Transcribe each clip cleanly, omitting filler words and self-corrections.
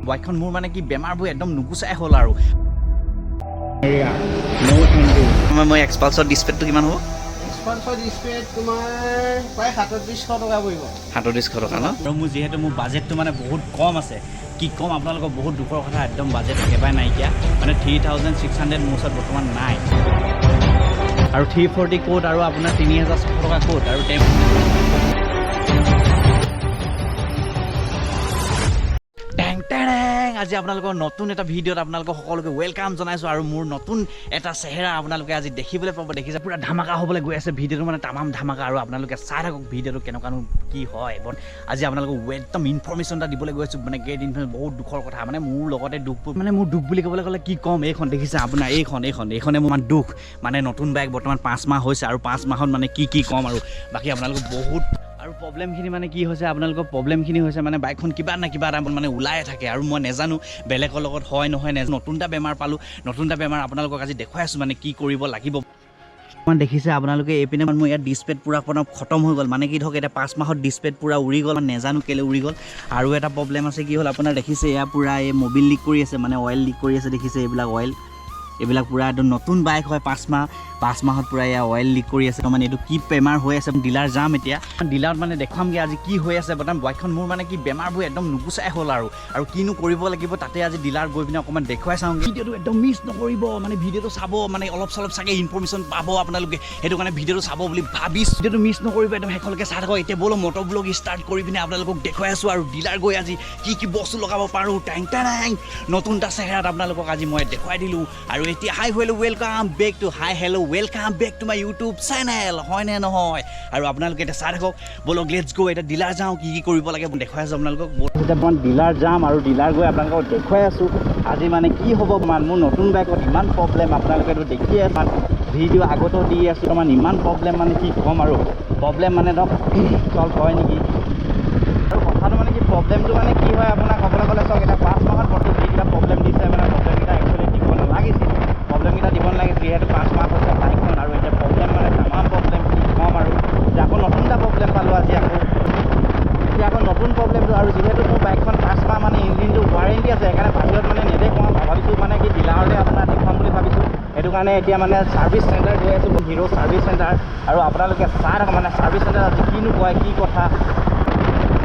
বাইকখন মোৰ মানে কি বেমাৰবোৰ একদম নুগুচাই হ'ল আৰু মই এক্সপালছৰ ডিছপেডটো কিমান হ'ব? এক্সপালছৰ ডিছপ্লেত তোমাৰ প্ৰায় 3700 টকা পৰিব। 3700 টকা ন? আৰু মোৰ যিহেতু মোৰ বাজেটটো মানে বহুত কম আছে, কি ক'ম আপোনালোকৰ, বহুত দুখৰ কথা, একদম বাজেট একেবাৰে নাইকিয়া। মানে 3600 মোৰ ওচৰত বৰ্তমান নাই। আৰু 340 ক'ত আৰু আপোনাৰ 3600 টকা ক'ত? আৰু টেং টেৰেং, আজি আপোনালোকৰ নতুন এটা ভিডিঅ'ত আপোনালোকক সকলোকে welcome জনাইছোঁ। আৰু মোৰ নতুন এটা চেহেৰা আপোনালোকে আজি দেখিবলৈ পাব। দেখিছে, পূৰা ধামাকা হ'বলৈ গৈ আছে ভিডিঅ'টো, মানে তামাম ধামাকা। আৰু আপোনালোকে চাই থাকক ভিডিঅ'টো কেনেকুৱানো কি হয়। বট আজি আপোনালোকক একদম ইনফৰ্মেশ্যন এটা দিবলৈ গৈ আছোঁ, মানে গ্ৰেট ইনফৰ্মেশ্যন। বহুত দুখৰ কথা, মানে মোৰ লগতে দুখ, মানে মোৰ দুখ বুলি ক'বলৈ গ'লে কি ক'ম, এইখন দেখিছে আপোনাৰ, এইখন এইখন এইখনে মোৰ ইমান দুখ। মানে নতুন বাইক বৰ্তমান 5 মাহ হৈছে আৰু 5 মাহত মানে কি কি ক'ম আৰু বাকী আপোনালোকক বহুত আৰু প্ৰব্লেমখিনি মানে কি হৈছে আপোনালোকৰ, প্ৰব্লেমখিনি হৈছে মানে বাইকখন কিবা না কিবা এটা মানে ওলাই থাকে। আৰু মই নাজানো বেলেগৰ লগত হয় নহয় নাজানো। নতুন এটা বেমাৰ পালোঁ, নতুন এটা বেমাৰ আপোনালোকক আজি দেখুৱাই আছোঁ, মানে কি কৰিব লাগিব। মানে দেখিছে আপোনালোকে এইপিনে মোৰ ইয়াত ডিছপেড পূৰা আপোনাৰ খতম হৈ গ'ল। মানে কি ধৰক, এতিয়া 5 মাহত ডিছপেড পূৰা উৰি গ'ল, মানে নাজানো কেলৈ উৰি গ'ল। আৰু এটা প্ৰব্লেম আছে, কি হ'ল আপোনাৰ, দেখিছে এয়া পূৰা এই মবিল লিক কৰি আছে, মানে অইল লিক কৰি আছে। দেখিছে এইবিলাক অইল, এইবিলাক পূৰা একদম নতুন বাইক হয়, 5 মাহ, 5 মাহত পূৰা এয়া অইল লিক কৰি আছে। মানে এইটো কি বেমাৰ হৈ আছে, ডিলাৰ যাম এতিয়া, ডিলাৰত মানে দেখুৱামগৈ আজি কি হৈ আছে। বৰ্তমান বাইকখন মোৰ মানে কি বেমাৰবোৰ একদম নুগুচাই হ'ল আৰু আৰু কিনো কৰিব লাগিব তাতে আজি ডিলাৰত গৈ পিনে অকণমান দেখুৱাই চাওঁগৈ। ভিডিঅ'টো একদম মিছ নকৰিব, মানে ভিডিঅ'টো চাব, মানে অলপ চলপ চাগে ইনফৰ্মেশ্যন পাব আপোনালোকে, সেইটো কাৰণে ভিডিঅ'টো চাব বুলি ভাবিছোঁ। ভিডিঅ'টো মিছ নকৰিব, একদম শেষলৈকে চাই থাকক। এতিয়া ব'লক, মটৰ ব্লগ ষ্টাৰ্ট কৰি পিনে আপোনালোকক দেখুৱাই আছোঁ আৰু ডিলাৰ গৈ আজি কি কি বস্তু লগাব পাৰোঁ। টেং টেং, নতুন এটা চেহেৰাত আপোনালোকক আজি মই দেখুৱাই দিলোঁ। আৰু এতিয়া hi hello, welcome back to, hi hello, welcome back to my YouTube channel, হয়নে নহয়? আৰু আপোনালোকে এতিয়া চাই থাকক। ব'লক, let's গ', এতিয়া ডিলাৰ যাওঁ, কি কি কৰিব লাগে দেখুৱাই আছোঁ আপোনালোকক। এতিয়া মই ডিলাৰ যাম আৰু ডিলাৰ গৈ আপোনালোকক দেখুৱাই আছোঁ আজি মানে কি হ'ব। মান মোৰ নতুন বাইকত ইমান প্ৰব্লেম, আপোনালোকেতো দেখিয়ে ভিডিঅ' আগতো দি আছোঁ। মানে ইমান প্ৰব্লেম, মানে কি ক'ম আৰু, প্ৰব্লেম মানে ধৰক চল্ভ হয় নেকি? আৰু কথাটো মানে কি, প্ৰব্লেমটো মানে কি হয় আপোনাক ক'বলৈ গ'লে, চাওক, এতিয়া 5 মাহত বৰ্তমান যিকেইটা প্ৰব্লেম দিছে, মানে প্ৰব্লেমকেইটা একচুৱেলি দিব নালাগিছিল, প্ৰব্লেমকেইটা দিব নালাগিছিল, যিহেতু 5 মাহ হৈছে বাইকখন। আৰু এতিয়া প্ৰব্লেম মানে তামাম প্ৰব্লেম, কি ক'ম আৰু। এতিয়া আকৌ নতুন এটা প্ৰব্লেম পালোঁ আজি, আকৌ এতিয়া আকৌ নতুন প্ৰব্লেমটো। আৰু যিহেতু মোৰ বাইকখন 5 মাহ মানে ইঞ্জিনটো ৱাৰেণ্টি আছে, সেইকাৰণে বাহিৰত মানে নেদেখুৱাওঁ ভাবিছোঁ, মানে কি ডিলাৰতে আপোনাৰ দেখুৱাম বুলি ভাবিছোঁ। সেইটো কাৰণে এতিয়া মানে ছাৰ্ভিচ চেণ্টাৰ গৈ আছোঁ, হিৰ' ছাৰ্ভিচ চেণ্টাৰ। আৰু আপোনালোকে চাই থাকক, মানে ছাৰ্ভিচ চেণ্টাৰ আজি কিনো কয়, কি কথা।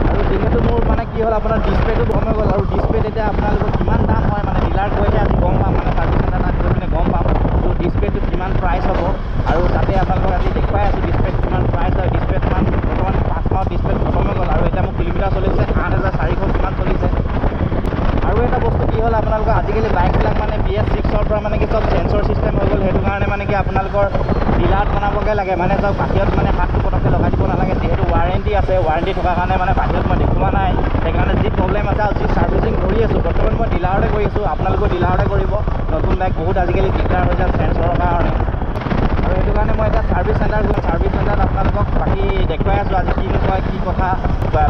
আৰু যিহেতু মোৰ মানে কি হ'ল আপোনাৰ, ডিছপ্লেটো গম হৈ গ'ল। আৰু ডিছপ্লেত এতিয়া আপোনালোকৰ কিমান দাম হয়, মানে ডিলাৰ গৈহে আজি গম পাম, মানে ছাৰ্ভিচ চেণ্টাৰ তাত গৈ পিনে গম পাম ত' ডিছপ্লেটো কিমান প্ৰাইচ হ'ব। আৰু তাতে আপোনালোকক আজি দেখুৱাই আছোঁ ডিছপ্লেত কিমান প্ৰাইচ হয়। ডিছপ্লেত মান বৰ্তমান 5 মাহত ডিছপ্লেত খতম হৈ গ'ল। আৰু এতিয়া মোৰ কিলোমিটাৰ চলিছে 8400 কিমান চলিছে। আৰু এটা বস্তু কি হ'ল আপোনালোকৰ, আজিকালি বাইকবিলাক মানে BS6ৰ পৰা মানে কি চব চেঞ্চৰ চিষ্টেম হৈ গ'ল। সেইটো কাৰণে মানে কি আপোনালোকৰ ডিলাৰত বনাবগৈ লাগে, মানে চাওক, বাহিৰত মানে হাতটো পটককৈ লগাই দিব নালাগে। যিহেতু ৱাৰেণ্টি আছে, ৱাৰেণ্টি থকাৰ কাৰণে মানে বাহিৰত মই দেখুওৱা নাই। সেইকাৰণে যি প্ৰব্লেম আছে আৰু যি ছাৰ্ভিচিং কৰি আছোঁ বৰ্তমান, মই ডিলাৰতে কৰি আছোঁ, আপোনালোকেও ডিলাৰতে কৰিব। নতুন বাইক বহুত আজিকালি দিগদাৰ হৈ যায় চেঞ্চৰৰ কাৰণে। আৰু সেইটো কাৰণে মই এতিয়া ছাৰ্ভিচ চেণ্টাৰ গৈ ছাৰ্ভিচ চেণ্টাৰত আপোনালোকক বাকী দেখুৱাই আছোঁ আজি কিনো কয়, কি কথা,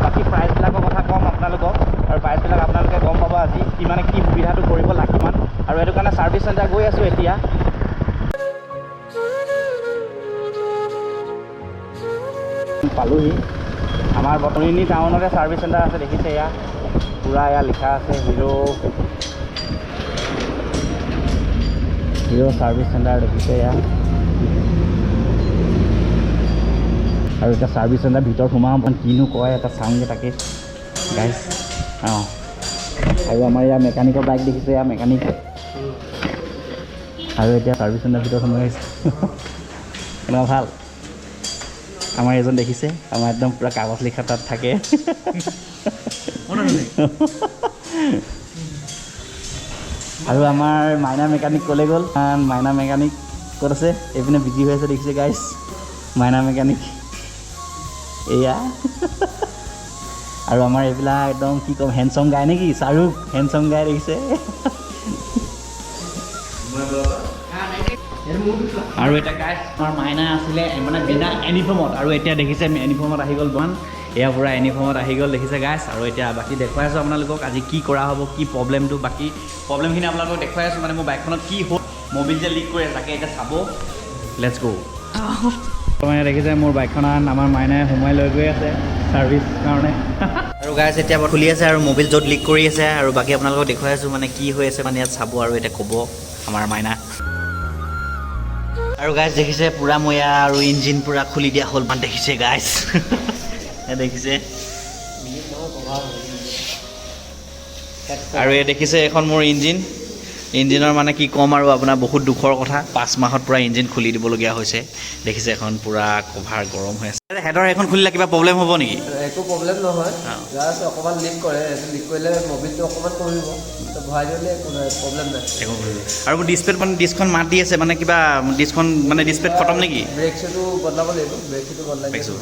বাকী প্ৰাইচবিলাকৰ কথা ক'ম আপোনালোকক। আৰু প্ৰাইচবিলাক আপোনালোকে গম পাব আজি কি মানে কি সুবিধাটো কৰিব লাগিব। আৰু সেইটো কাৰণে ছাৰ্ভিচ চেণ্টাৰ গৈ আছোঁ এতিয়া। পালোহি, আমাৰ বটনিনি টাউনতে ছাৰ্ভিচ চেণ্টাৰ আছে। দেখিছে এয়া পূৰা এয়া লিখা আছে হিৰ', হিৰ' ছাৰ্ভিচ চেণ্টাৰ, দেখিছে এয়া। আৰু এতিয়া ছাৰ্ভিচ চেণ্টাৰ ভিতৰত সোমাওঁ, কিনো কয় এটা চাওঁগৈ তাকে গাইজ। অঁ, আৰু আমাৰ ইয়াৰ মেকানিকৰ বাইক দেখিছে, ইয়াৰ মেকানিক। আৰু এতিয়া ছাৰ্ভিচ চেণ্টাৰ ভিতৰত সোমাই আহিছে। কেনেকুৱা ভাল, আমাৰ এজন দেখিছে, আমাৰ একদম পূৰা কাগজ লিখা তাত থাকে। আৰু আমাৰ মাইনা মেকানিক ক'লৈ গ'ল? মাইনা মেকানিক ক'ত আছে? এইপিনে বিজি হৈ আছে, দেখিছে গাইজ, মাইনা মেকানিক এয়া। আৰু আমাৰ এইবিলাক একদম কি ক'ম, হেণ্ডচম গাই নেকি, শ্বাহৰুখ হেণ্ডচম গাই, দেখিছে। আৰু এতিয়া গাইজ, আমাৰ মাইনা আছিলে মানে বিনা ইউনিফৰ্মত, আৰু এতিয়া দেখিছে ইউনিফৰ্মত আহি গ'ল। বন এয়া পূৰা ইউনিফৰ্মত আহি গ'ল, দেখিছে গাইজ। আৰু এতিয়া বাকী দেখুৱাই আছোঁ আপোনালোকক আজি কি কৰা হ'ব, কি প্ৰব্লেমটো, বাকী প্ৰব্লেমখিনি আপোনালোকক দেখুৱাই আছোঁ। মানে মোৰ বাইকখনত কি হ'ল, মবিল যে লিক কৰি আছে, তাকে এতিয়া চাব। Let's গ'। মানে দেখিছে মোৰ বাইকখনত আমাৰ মাইনাই সোমাই লৈ গৈ আছে। ছাৰ্ভিচ কাৰণে। আৰু গাইছ, এতিয়া খুলি আছে আৰু মবিল য'ত লিক কৰি আছে আৰু বাকী আপোনালোকক দেখুৱাই আছোঁ মানে কি হৈ আছে, মানে ইয়াত চাব আৰু এতিয়া ক'ব আমাৰ মাইনা। আৰু গাইছ, দেখিছে, পূৰা মই আৰু ইঞ্জিন পূৰা খুলি দিয়া হ'ল। মানে দেখিছে গাইছ, দেখিছে। আৰু এই দেখিছে এইখন মোৰ ইঞ্জিন। ইঞ্জিনৰ মানে কি ক'ম আৰু আপোনাৰ, বহুত দুখৰ কথা, 5 মাহত পূৰা ইঞ্জিন খুলি দিবলগীয়া হৈছে। দেখিছে, এখন পূৰা কভাৰ গৰম হৈ আছে। হেডৰ এখন খুলিলে কিবা প্ৰব্লেম হ'ব নেকি? একো প্ৰব্লেম নহয়। জাষ্ট অকণমান লিক কৰে। সেইটো লিক কৰিলে মবিলটো অকণমান কমিব। তো ভৰাই দিলে একো নাই, প্ৰব্লেম নাই। একো problem নাই। আৰু মোৰ ডিছপ্লেত মানে ডিছখন মাত দি আছে, মানে কিবা ডিছখন মানে ডিছপ্লেত খতম নেকি? ব্ৰেক শ্বুটো বদলাব লাগিব। ব্ৰেক শ্বুটো বদলাই ব্ৰেক শ্বু।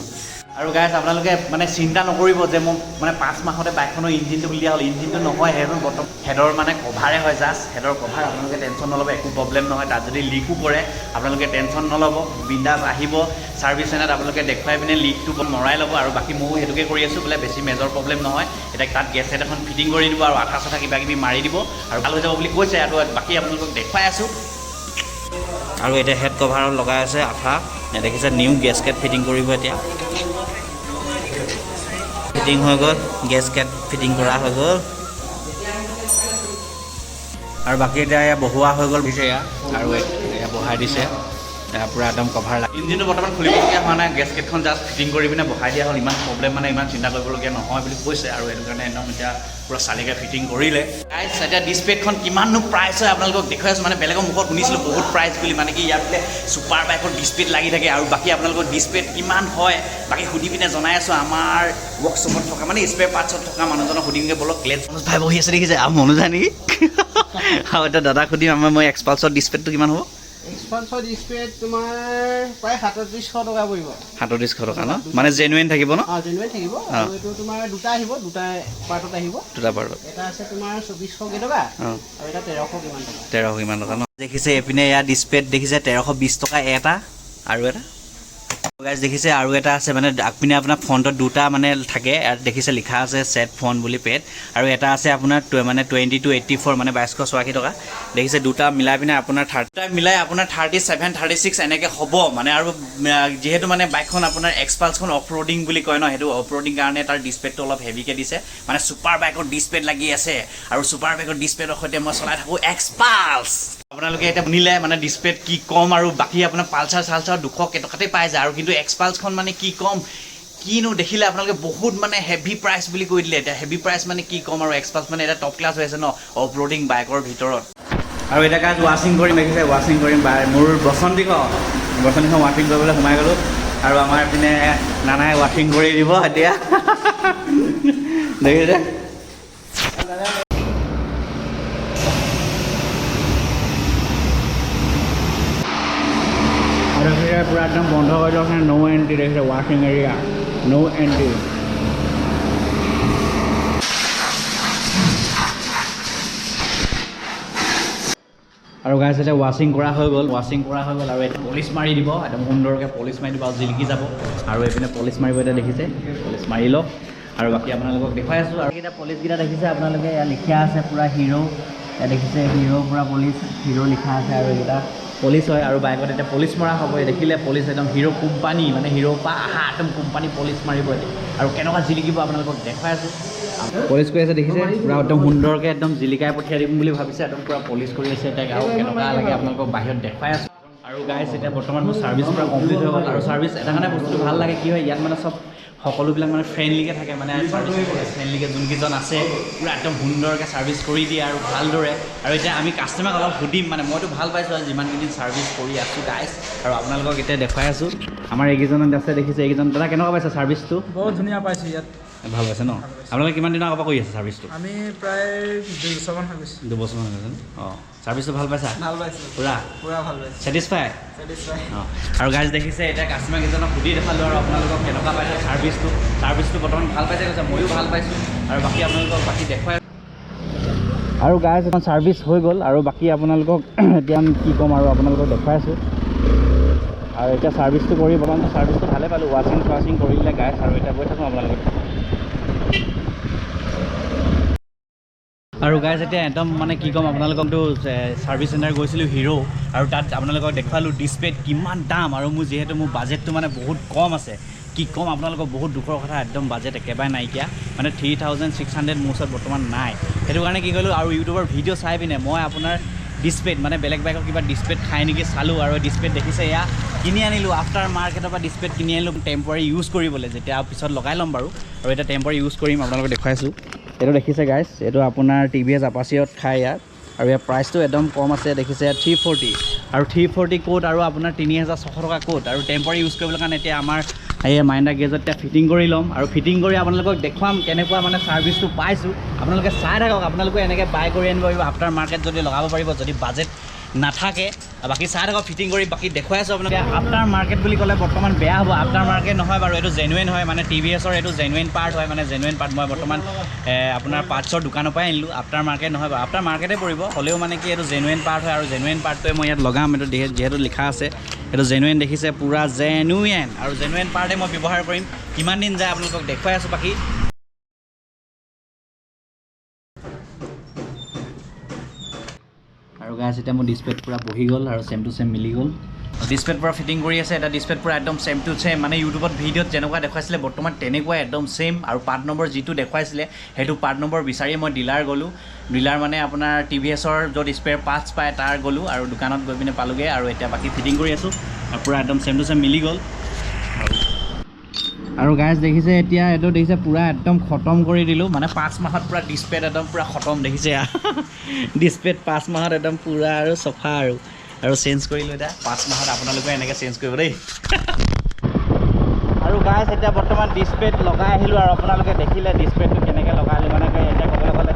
আৰু গাইছ, আপোনালোকে মানে চিন্তা নকৰিব যে মোক মানে 5 মাহতে বাইকখনৰ ইঞ্জিনটো খুলি দিয়া হ'ল। ইঞ্জিনটো নহয়, সেইটো বৰ্তমান হেডৰ মানে কভাৰে হয়, জাষ্ট হেডৰ কভাৰ। আপোনালোকে টেনশ্যন নল'ব, একো প্ৰব্লেম নহয়। তাত যদি লিকো কৰে আপোনালোকে টেনশ্যন নল'ব, বিন্দাছ আহিব ছাৰ্ভিচ চেণ্টাৰত, আপোনালোকে দেখুৱাই পিনে লিকটো মৰাই ল'ব। আৰু বাকী ময়ো সেইটোকে কৰি আছোঁ। বোলে বেছি মেজৰ প্ৰব্লেম নহয়, এতিয়া তাত গেছ এখন ফিটিং কৰি দিব আৰু আঠা চাঠা কিবা কিবি মাৰি দিব আৰু ভাল হৈ যাব বুলি কৈছে। আৰু বাকী আপোনালোকক দেখুৱাই আছোঁ। আৰু এতিয়া হেড কভাৰত লগাই আছে আঠা। এয়া দেখিছে, নিউ গেছকেট ফিটিং কৰিব। এতিয়া ফিটিং হৈ গ'ল, গেছকেট ফিটিং কৰা হৈ গ'ল। আৰু বাকী এতিয়া এয়া বহোৱা হৈ গ'ল। দিছে এয়া আৰু এয়া বহাই দিছে। এয়া পূৰা একদম কভাৰ লাগি ইঞ্জিনটো বৰ্তমান খুলিবলগীয়া হোৱা নাই। গেছকেটখন জাষ্ট ফিটিং কৰি পিনে বহাই দিয়া হ'ল। ইমান প্ৰব্লেম মানে ইমান চিন্তা কৰিবলগীয়া নহয় বুলি কৈছে আৰু সেইটো কাৰণে একদম এতিয়া পূৰা চালিকে ফিটিং কৰিলে। গাইছ, এতিয়া ডিছপ্লেখন কিমাননো প্ৰাইচ হয় আপোনালোকক দেখুৱাই আছোঁ। মানে বেলেগৰ মুখত শুনিছিলোঁ বহুত প্ৰাইচ বুলি, মানে কি ইয়াত বোলে ছুপাৰ বাইকৰ ডিছপ্লেত লাগি থাকে। আৰু বাকী আপোনালোকৰ ডিছপ্লেত কিমান হয় বাকী সুধি পিনে জনাই আছোঁ। আমাৰ ৱৰ্কশ্বপত থকা মানে স্পেয়াৰ পাৰ্টছত থকা মানুহজনক সুধিমগৈ বলক। লেট মনোজ ভাই বহি আছে, দেখিছে। আৰু মনোজ ভাই নেকি? আৰু এতিয়া দাদাক সুধিম আমাৰ মই এক্সপালছৰ ডিছপ্লেটো কিমান হ'ব? এক্সপালছৰ ডিছপ্লেত তোমাৰ প্ৰায় 3700 টকা পৰিব। 3700 টকা ন? মানে জেনুৱেন থাকিব ন? অঁ, জেনুৱেন থাকিব। আৰু এইটো তোমাৰ দুটা আহিব, দুটা পাৰ্টত আহিব। দুটা পাৰ্টত। এটা আছে তোমাৰ 2400 কেইটকা আৰু এটা 1300 কিমান টকা। 1300 কিমান টকা ন? দেখিছে, এইপিনে এয়া ডিছপ্লেত দেখিছে, 1320 টকা এটা। আৰু এটা গাইজ দেখিছে, আৰু এটা আছে, মানে আগপিনে আপোনাৰ ফ্ৰণ্টত দুটা মানে থাকে। ইয়াত দেখিছে লিখা আছে ছেট ফ্ৰণ্ট বুলি পেড। আৰু এটা আছে আপোনাৰ মানে 2284, মানে 2286 টকা। দেখিছে, দুটা মিলাই পিনে আপোনাৰ থাৰ্টি মিলাই আপোনাৰ 37, 36 এনেকৈ হ'ব মানে। আৰু যিহেতু মানে বাইকখন আপোনাৰ এক্সপালছখন অফ ৰ'ডিং বুলি কয় ন, সেইটো অফ ৰ'ডিং কাৰণে তাৰ ডিছপ্লেটো অলপ হেভিকৈ দিছে। মানে ছুপাৰ বাইকৰ ডিছপ্লেত লাগি আছে আৰু ছুপাৰ বাইকৰ ডিছপ্লেৰ সৈতে মই চলাই থাকোঁ এক্সপালছ। আপোনালোকে এতিয়া শুনিলে মানে ডিছপ্লেত কি ক'ম আৰু বাকী আপোনাৰ পালচাৰ চালচাৰ 200 কেইটকাতে পাই যায়। আৰু কিন্তু এক্সপালছখন মানে কি ক'ম, কিনো দেখিলে আপোনালোকে বহুত মানে হেভি প্ৰাইচ বুলি কৈ দিলে। এতিয়া হেভি প্ৰাইচ মানে কি ক'ম আৰু, এক্সপালছ মানে এতিয়া টপ ক্লাছ হৈ আছে ন অফ ৰ'ডিং বাইকৰ ভিতৰত। আৰু এতিয়া গাইজ ৱাশ্বিং কৰিম। দেখিছে, ৱাশ্বিং কৰিম বাই মোৰ বসন্তীখন ৱাশ্বিং কৰিবলৈ সোমাই গ'লোঁ। আৰু আমাৰ পিনে নানাই ৱাশ্বিং কৰি দিব এতিয়া। দেখিছে। আৰু পূৰা একদম বন্ধ কৰি দিয়ক, ন' এণ্ট্ৰি। দেখিছে, ৱাশ্বিং এৰিয়া ন' এণ্ট্ৰি। আৰু গাইছ, এতিয়া ৱাশ্বিং কৰা হৈ গ'ল, ৱাশ্বিং কৰা হৈ গ'ল। আৰু এতিয়া পলিচ মাৰি দিব, একদম সুন্দৰকৈ পলিচ মাৰি দিব আৰু জিলিকি যাব। আৰু এইপিনে পলিচ মাৰিব এতিয়া। দেখিছে, পলিচ মাৰি লওক। আৰু বাকী আপোনালোকক দেখুৱাই আছোঁ। আৰু এইকেইটা পলিচকেইটা দেখিছে আপোনালোকে, ইয়াত লিখা আছে পূৰা হিৰ'। ইয়াত দেখিছে, হিৰ' পূৰা পলিচ, হিৰ' লিখা আছে। আৰু এইকেইটা পলিচ হয়। আৰু বাইকত এতিয়া পলিচ মৰা হ'ব। এই দেখিলে পলিচ একদম হিৰ' কোম্পানী, মানে হিৰ' পৰা আহা একদম কোম্পানী পলিচ মাৰিব এতিয়া। আৰু কেনেকুৱা জিলিকিব আপোনালোকক দেখুৱাই আছোঁ। পলিচ কৰি আছে, দেখিছে, পূৰা একদম সুন্দৰকৈ একদম জিলিকাই পঠিয়াই দিম বুলি ভাবিছে। একদম পূৰা পলিচ কৰি আছে এতিয়া। আৰু কেনেকুৱা লাগে আপোনালোকক বাহিৰত দেখুৱাই আছোঁ। আৰু গাইছ, এতিয়া বৰ্তমান মোৰ ছাৰ্ভিচ পূৰা কমপ্লিট হৈ গ'ল। আৰু ছাৰ্ভিচ এটা কাৰণে বস্তুটো ভাল লাগে, কি হয় ইয়াত মানে চব সকলোবিলাক মানে ফ্ৰেণ্ডলিকৈ থাকে। মানে ছাৰ্ভিচ ফ্ৰেণ্ডলিকৈ যোনকেইজন আছে পূৰা একদম সুন্দৰকৈ ছাৰ্ভিচ কৰি দিয়ে আৰু ভালদৰে। আৰু এতিয়া আমি কাষ্টমাৰক অলপ সুধিম। মানে মইতো ভাল পাইছোঁ আৰু যিমানকেইদিন ছাৰ্ভিচ কৰি আছোঁ গাইছ। আৰু আপোনালোকক এতিয়া দেখুৱাই আছোঁ, আমাৰ এইকেইজনত আছে, দেখিছে এইকেইজন। দাদা, কেনেকুৱা পাইছে ছাৰ্ভিচটো? বহুত ধুনীয়া পাইছোঁ ইয়াত। ভাল পাইছে ন? আপোনালোকে কিমান দিনৰ আগৰ পৰা কৰি আছে ছাৰ্ভিচটো? আমি প্ৰায় 2 বছৰমান হৈ গৈছে। 2 বছৰমান হৈছে ন? অঁ, ছাৰ্ভিচটো ভাল পাইছা? ভাল পাইছোঁ। পূৰা? পূৰা ভাল পাইছোঁ। ছেটিছফাই? ছেটিছফাই। অঁ, আৰু গাইজ দেখিছে, এতিয়া কাষ্টমাৰ কেইজনক সুধি দেখালোঁ আৰু আপোনালোকক কেনেকুৱা পাইছে ছাৰ্ভিচটো। ছাৰ্ভিচটো বৰ্তমান ভাল পাইছে কৈছে, ময়ো ভাল পাইছোঁ। আৰু বাকী আপোনালোকক বাকী দেখুৱাই। আৰু গাইজ, এখন ছাৰ্ভিচ হৈ গ'ল। আৰু বাকী আপোনালোকক এতিয়া কি ক'ম আৰু আপোনালোকক দেখুৱাই আছোঁ। আৰু এতিয়া ছাৰ্ভিচটো কৰি বৰ্তমান ছাৰ্ভিচটো ভালে পালোঁ, ৱাশ্বিং চোৱাশ্বিং কৰি দিলে গাইজ। আৰু এতিয়া গৈ থাকোঁ আপোনালোকক। আৰু গাইজ, এতিয়া একদম মানে কি ক'ম আপোনালোককতো, ছাৰ্ভিচ চেণ্টাৰ গৈছিলোঁ হিৰ' আৰু তাত আপোনালোকক দেখুৱালোঁ ডিছপ্লেত কিমান দাম। আৰু মোৰ যিহেতু মোৰ বাজেটটো মানে বহুত কম আছে। কি ক'ম আপোনালোকৰ, বহুত দুখৰ কথা, একদম বাজেট একেবাৰে নাইকিয়া। মানে 3600 মোৰ ওচৰত বৰ্তমান নাই। সেইটো কাৰণে কি কৰিলোঁ আৰু ইউটিউবৰ ভিডিঅ' চাই পিনে মই আপোনাৰ ডিছপেড মানে বেলেগ বাইকৰ কিবা ডিছপেড খাই নেকি চালোঁ আৰু ডিছপেড দেখিছে এয়া কিনি আনিলোঁ। আফটাৰ মাৰ্কেটৰ পৰা ডিছপেড কিনি আনিলোঁ টেম্পৰাৰী ইউজ কৰিবলৈ, যেতিয়া পিছত লগাই ল'ম বাৰু। আৰু এতিয়া টেম্পৰাৰী ইউজ কৰিম, আপোনালোকক দেখুৱাইছোঁ। এইটো দেখিছে গাইছ, এইটো আপোনাৰ টিভিএছ আপাচিয়ত খাই ইয়াত। আৰু ইয়াৰ প্ৰাইচটো একদম কম আছে, দেখিছে 340। আৰু 340 ক'ত আৰু আপোনাৰ 3600 টকা ক'ত। আৰু টেম্পৰাৰী ইউজ কৰিবলৈ কাৰণে এতিয়া আমাৰ এই মাইণ্ডা গেজত এতিয়া ফিটিং কৰি ল'ম আৰু ফিটিং কৰি আপোনালোকক দেখুৱাম কেনেকুৱা মানে ছাৰ্ভিচটো পাইছোঁ। আপোনালোকে চাই থাকক, আপোনালোকে এনেকৈ বাই কৰি আনিব পাৰিব আফটাৰ মাৰ্কেট যদি লগাব পাৰিব, যদি বাজেট নাথাকে। বাকী চাই থাকক ফিটিং কৰি, বাকী দেখুৱাই আছোঁ আপোনালোকে। আফটাৰ মাৰ্কেট বুলি ক'লে বৰ্তমান বেয়া হ'ব, আফটাৰ মাৰ্কেট নহয় বাৰু, এইটো জেনুৱেন হয়, মানে টিভিএছৰ এইটো জেনুৱেন পাৰ্ট হয়। মানে জেনুৱেন পাৰ্ট মই বৰ্তমান আপোনাৰ পাৰ্টছৰ দোকানৰ পৰাই আনিলোঁ, আফটাৰ মাৰ্কেট নহয় বাৰু, আফটাৰ মাৰ্কেটে পৰিব, হ'লেও মানে কি এইটো জেনুৱেন পাৰ্ট হয়। আৰু জেনুৱেন পাৰ্টটোৱে মই ইয়াত লগাম, এইটো যিহেতু লিখা আছে এইটো জেনুৱেন, দেখিছে পূৰা জেনুৱেন। আৰু জেনুৱেন পাৰ্টে মই ব্যৱহাৰ কৰিম, কিমান দিন যায় আপোনালোকক দেখুৱাই আছোঁ। বাকী আৰু গাইছ এতিয়া মোৰ ডিছপ্লেত পূৰা বহি গ'ল আৰু ছেম টু ছেম মিলি গ'ল। ডিছপ্লেত পূৰা ফিটিং কৰি আছে, এটা ডিছপ্লেত পূৰা একদম ছেম টু ছেম, মানে ইউটিউবত ভিডিঅ'ত যেনেকুৱা দেখুৱাইছিলে বৰ্তমান তেনেকুৱাই একদম ছেম। আৰু পাৰ্ট নম্বৰ যিটো দেখুৱাইছিলে সেইটো পাৰ্ট নম্বৰ বিচাৰি মই ডিলাৰ গ'লোঁ, ডিলাৰ মানে আপোনাৰ টিভিএছৰ য'ত স্পেয়াৰ পাৰ্টছ পায় তাৰ গ'লোঁ আৰু দোকানত গৈ পিনে পালোঁগৈ। আৰু এতিয়া বাকী ফিটিং কৰি আছোঁ আৰু পূৰা একদম ছেম টু ছেম মিলি গ'ল। আৰু গাইছ দেখিছে এতিয়া এইটো দেখিছে পূৰা একদম খতম কৰি দিলোঁ, মানে 5 মাহত পূৰা ডিছপ্লেত একদম পূৰা খতম, দেখিছে ডিছপ্লেত 5 মাহত একদম পূৰা আৰু চফা আৰু আৰু চেঞ্জ কৰিলোঁ এতিয়া 5 মাহত। আপোনালোকে এনেকৈ চেঞ্জ কৰিব দেই। আৰু গাইছ এতিয়া বৰ্তমান ডিছপ্লেত লগাই আহিলোঁ আৰু আপোনালোকে দেখিলে ডিছপ্লেটো কেনেকৈ লগালোঁ, মানে এতিয়া ক'বলৈ গ'লে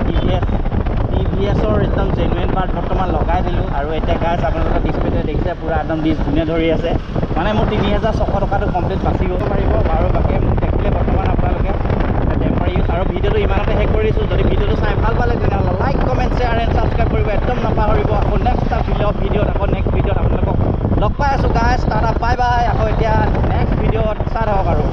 টিভিএছৰ একদম জেনুৱেন পাৰ্ট বৰ্তমান লগাই দিলোঁ। আৰু এতিয়া গাইছ আপোনালোকে ডিছপ্লেতে দেখিছে পূৰা একদম ডিছ ধুনীয়া ধৰি আছে, মানে মোৰ 3600 টকাটো কমপ্লিট বাচি গ'ব পাৰিব। আৰু বাকী মোক দেখিলে বৰ্তমান আপোনালোকে টেম্পৰাৰী ইউজ। আৰু ভিডিঅ'টো ইমানতে শেষ কৰিছোঁ। যদি ভিডিঅ'টো চাই ভাল পালে তেনেহ'লে like, comment, share and subscribe কৰিব একদম নাপাহৰিব। আকৌ নেক্সট এটা ভিডিঅ'ত আকৌ নেক্সট ভিডিঅ'ত আপোনালোকক লগ পাই আছোঁ গাইছ। Tata, bye bye. আকৌ এতিয়া নেক্সট ভিডিঅ'ত চাই থাকক আৰু।